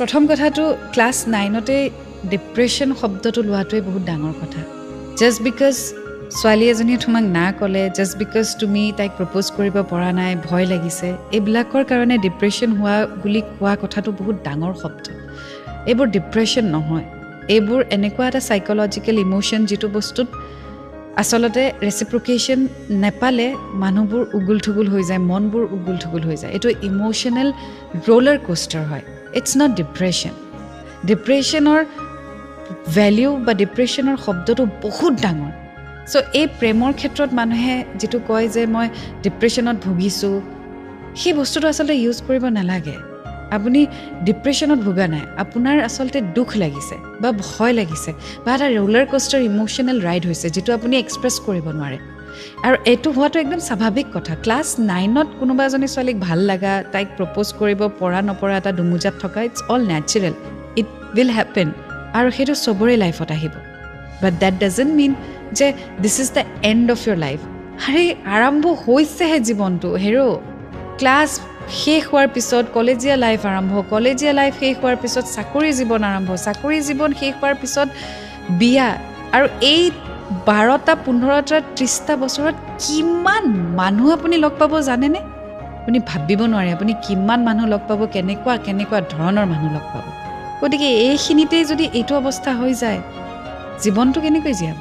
প্ৰথম কথাটো, class 9তে depression শব্দটো লোৱাটোৱে বহুত ডাঙৰ কথা। জাষ্ট because ছোৱালী এজনীয়ে তোমাক না ক'লে, জাষ্ট because তুমি তাইক প্ৰপ'জ কৰিব পৰা নাই, ভয় লাগিছে, এইবিলাকৰ কাৰণে ডিপ্ৰেশ্যন হোৱা বুলি কোৱা কথাটো বহুত ডাঙৰ শব্দ। এইবোৰ ডিপ্ৰেশ্যন নহয়, এইবোৰ এনেকুৱা এটা চাইক'লজিকেল ইম'শ্যন যিটো বস্তুত আচলতে ৰেচিপ্ৰকেশ্যন নেপালে মানুহবোৰ উগুল থুগুল হৈ যায়, মনবোৰ উগুল থুগুল হৈ যায়। এইটো ইম'শ্যনেল ৰোলাৰ কোষ্টাৰ হয়, it's not depression. ডিপ্ৰেশ্যনৰ ভেলিউ বা ডিপ্ৰেশ্যনৰ শব্দটো বহুত ডাঙৰ। চ' এই প্ৰেমৰ ক্ষেত্ৰত মানুহে যিটো কয় যে মই ডিপ্ৰেশ্যনত ভুগিছোঁ, সেই বস্তুটো আচলতে ইউজ কৰিব নালাগে। আপুনি ডিপ্ৰেশ্যনত ভোগা নাই, আপোনাৰ আচলতে দুখ লাগিছে বা ভয় লাগিছে বা এটা ৰোলাৰ কোষ্টাৰ ইম'শ্যনেল ৰাইড হৈছে যিটো আপুনি এক্সপ্ৰেছ কৰিব নোৱাৰে। আৰু এইটো হোৱাটো একদম স্বাভাৱিক কথা। ক্লাছ 9ত কোনোবা এজনী ছোৱালীক ভাল লগা, তাইক প্ৰপ'জ কৰিব পৰা নপৰা এটা দুমোজাত থকা, it's all natural, it will happen. আৰু সেইটো চবৰে লাইফত আহিব। বাট that doesn't মিন যে this is the end of your life. আৰে আৰম্ভ হৈছেহে জীৱনটো। হেৰ' ক্লাছ শেষ হোৱাৰ পিছত কলেজীয়া লাইফ আৰম্ভ, কলেজীয়া লাইফ শেষ হোৱাৰ পিছত চাকৰি জীৱন আৰম্ভ, চাকৰি জীৱন শেষ হোৱাৰ পিছত বিয়া। আৰু এই 12টা 15টা 30টা বছৰত কিমান মানুহ আপুনি লগ পাব জানেনে? আপুনি ভাবিব নোৱাৰে আপুনি কিমান মানুহ লগ পাব, কেনেকুৱা কেনেকুৱা ধৰণৰ মানুহ লগ পাব। গতিকে এইখিনিতেই যদি এইটো অৱস্থা হৈ যায়, জীৱনটো কেনেকৈ জীয়াব?